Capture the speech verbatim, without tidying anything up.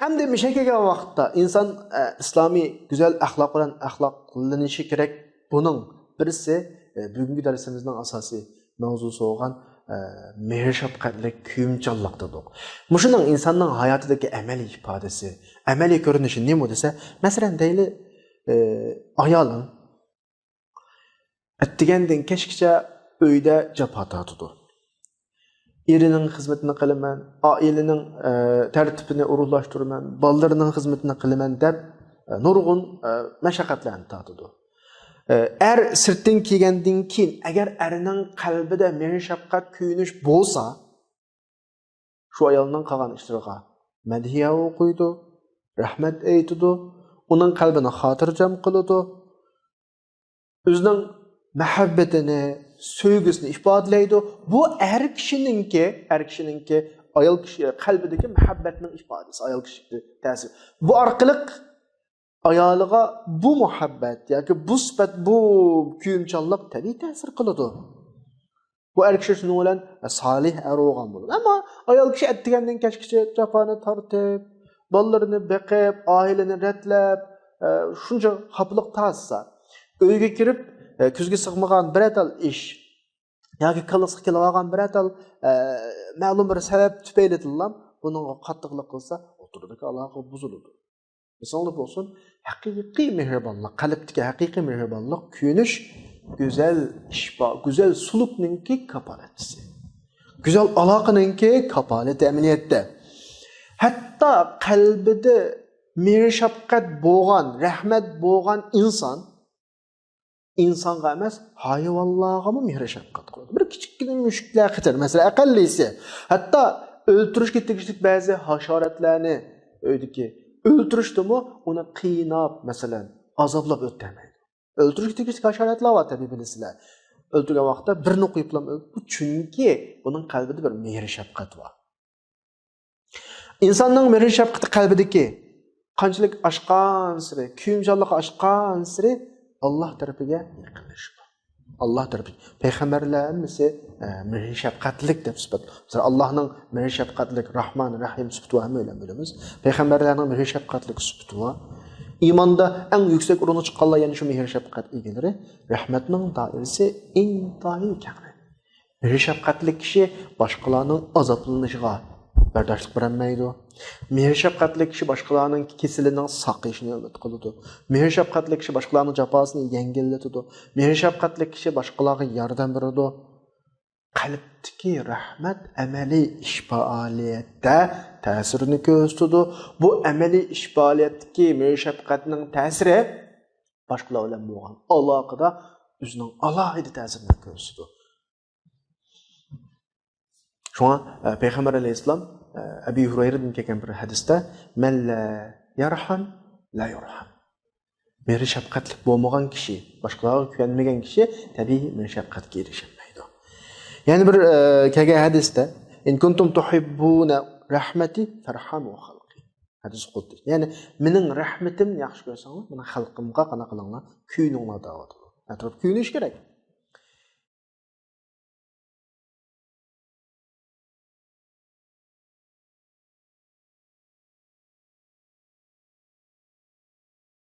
ئەمدى مۇشۇ كەلگەن ۋاقىتتا ئىنسان، ئە، ئىسلامىي گۈزەل ئەخلاق بىلەن ئەخلاقلىنىشى كېرەك. بۇنىڭ بىرسى، ئە، بۈگۈنكى دەرسىمىزنىڭ ئاساسىي مەۋزۇسى بولغان، ئە، مېھىر-شەپقەتلىك، كۆيۈمچانلىق دېدۇق. مۇشۇنىڭ ئىنساننىڭ ھاياتىدىكى ئەمەلىي ئىپادىسى، ئەمەلىي كۆرۈنۈشى نېمە دېسە، مەسىلەن، دەيلى، ئە، ئايالىڭ ئەتىگەندىن كەچكىچە ئۆيدە جاپا تارتىدۇ. ئېرىنىڭ خىزمىتىنى قىلىمەن، ئائىلىنىڭ، ئە، تەرتىپىنى ئورۇنلاشتۇرىمەن، بالىلىرىنىڭ خىزمىتىنى قىلىمەن دەپ، ئە، نۇرغۇن، ئە، مەشەققەتلەرنى تارتىدۇ. ئە، ئەر سىرتتىن كىرگەندىن كېيىن، ئەگەر ئەرنىڭ قەلبىدە مېھىر-شەپقەت، كۆيۈنۈش بولسا، شۇ ئايالنىڭ قىلغان ئىشلىرىغا مەدھىيە ئوقۇيدۇ، رەھمەت ئېيتىدۇ، ئۇنىڭ قەلبىنى خاتىرجەم قىلىدۇ، ئۆزىنىڭ مەھەببىتىنى، سۆيگۈسىنى ئىپادىلەيدۇ. بۇ ئەر كىشىنىڭكى، ئەر كىشىنىڭكى ئايال كىشى قەلبىدىكى مەھەببەتنىڭ ئىپادىسى، ئايال كىشىگە تەسىر. بۇ ئارقىلىق ئايالىغا بۇ مۇھەببەت ياكى بۇ سۈپەت، بۇ كۆيۈمچانلىق تەبىئىي تەسىر قىلىدۇ. بۇ ئەر كىشى شۇنىڭ بىلەن سالىھ ئەر بولغان بولىدۇ. ئەمما ئايال كىشى ئەتىگەندىن كەچكىچە جاپانى تارتىپ، بالىلىرىنى بېقىپ، ئائىلىنى رەتلەپ، ئە، شۇنچە خاپىلىق تارتسا، ئۆيگە كىرىپ، ئە، كۆزگە سىغمىغان بىرەر تال ئىش ياكى كاللىسىغا كېلىۋالغان بىرەر تال، ئە، مەلۇم بىر سەۋەب تۈپەيلىدىنلا بۇنىڭغا قاتتىقلىق قىلسا، ئوتتۇرىدىكى ئالاقە بۇزۇلىدۇ. ئېسىڭلار بولسۇن، ھەقىقىي مېھرىبانلىق، قەلبتىكى ھەقىقىي مېھرىبانلىق، كۆيۈنۈش گۈزەل ئىش بار، گۈزەل سۇلۇكنىڭكى كاپالەتچىسى. گۈزەل ئالاقىنىڭكى كاپالىتى ئەمەلىيەتتە. ھەتتا قەلبىدە مېھىر-شەپقەت بولغان، رەھمەت بولغان ئىنسان ئىنسانغا ئەمەس، ھايۋانلارغىمۇ مېھىر-شەپقەت قىلىدۇ. بىر كىچىككىنە مۈشۈكلەر قېتىر، مەسىلەن، ئەقەللىسى. ھەتتا ئۆلتۈرۈشكە تېگىشلىك بەزى ھاشاراتلارنى ئۆيدىكى ئۆلتۈرۈشتىمۇ ئۇنى قىيناپ، مەسىلەن، ئازابلاپ ئۆلتۈرمەيدۇ. ئۆلتۈرۈشكە تېگىشلىك ھاشاراتلار بار، تەبىئىي بىلىسىلەر. ئۆلتۈرگەن ۋاقىتتا بىر نوقۇ يىپلام ئۆلتۈرىدۇ، چۈنكى ئۇنىڭ قەلبىدە بىر مېھىر-شەپقەت بار. ئىنساننىڭ مېھىر-شەپقىتى قەلبىدىكى قانچىلىك ئاشقانسېرى، كۆيۈمچانلىقى ئاشقانسېرى، ئاللاھ تەرىپىگە يېقىنلىشىدۇ. ئاللاھ تەرىپى. پەيغەمبەرلەر ھەممىسى، ئە، مېھىر-شەپقەتلىك دەپ سۈپەت. مەسىلەن، ئاللاھنىڭ مېھىر-شەپقەتلىك، راھمان، رەھىم سۈپىتى بار، ھەممەيلەن بىلىمىز. پەيغەمبەرلەرنىڭ مېھىر-شەپقەتلىك سۈپىتى بار. ئىماندا ئەڭ يۈكسەك ئورۇنغا چىققانلار يەنە شۇ مېھىر-شەپقەت ئىگىلىرى. رەھمەتنىڭ دائىرىسى ئىنتايىن كەڭرى. مېھىر-شەپقەتلىك كىشى باشقىلارنىڭ ئازابلىنىشىغا بەرداشلىق بېرەلمەيدۇ. مېھىر-شەپقەتلىك كىشى باشقىلارنىڭ كېسىلىنىڭ ساقىيىشىنى ئۈمىد قىلىدۇ. مېھىر-شەپقەتلىك كىشى باشقىلارنىڭ جاپاسىنى يەڭگىللىتىدۇ. مېھىر-شەپقەتلىك كىشى باشقىلارغا ياردەم بېرىدۇ. قەلبتىكى رەھمەت ئەمەلىي ئىش پائالىيەتتە تەسىرىنى كۆرسىتىدۇ. بۇ ئەمەلىي ئىش پائالىيەتتىكى مېھىر-شەپقەتنىڭ تەسىرى باشقىلار بىلەن بولغان ئالاقىدە ئۆزىنىڭ ئالاھىدە تەسىرىنى كۆرسىتىدۇ. شۇڭا، ئە، پەيغەمبەر ئەلەيھىسسالام، ئە، ئەبى ھۇرەيرىدىن كەلگەن بىر ھەدىستە، «مەن لا يەرھەم، لا يۇرھەم.» مېھرى شەپقەتلىك بولمىغان كىشى، باشقىلارغا كۆيۈنمىگەن كىشى تەبىئىي مېھرى شەپقەتكە ئېرىشەلمەيدۇ. يەنە بىر، ئە، كەلگەن ھەدىستە، «ئىن كۇنتۇم تۇھىببۇنە رەھمەتى فەرھەمۇ خەلقى.» ھەدىس قۇدسى. يەنى، «مېنىڭ رەھمىتىمنى ياخشى كۆرسەڭلار، مېنىڭ خەلقىمغا قانداق قىلىڭلار؟ كۆيۈنۈڭلار» دەۋاتىدۇ. ئەتراپ كۆيۈنۈش كېرەك.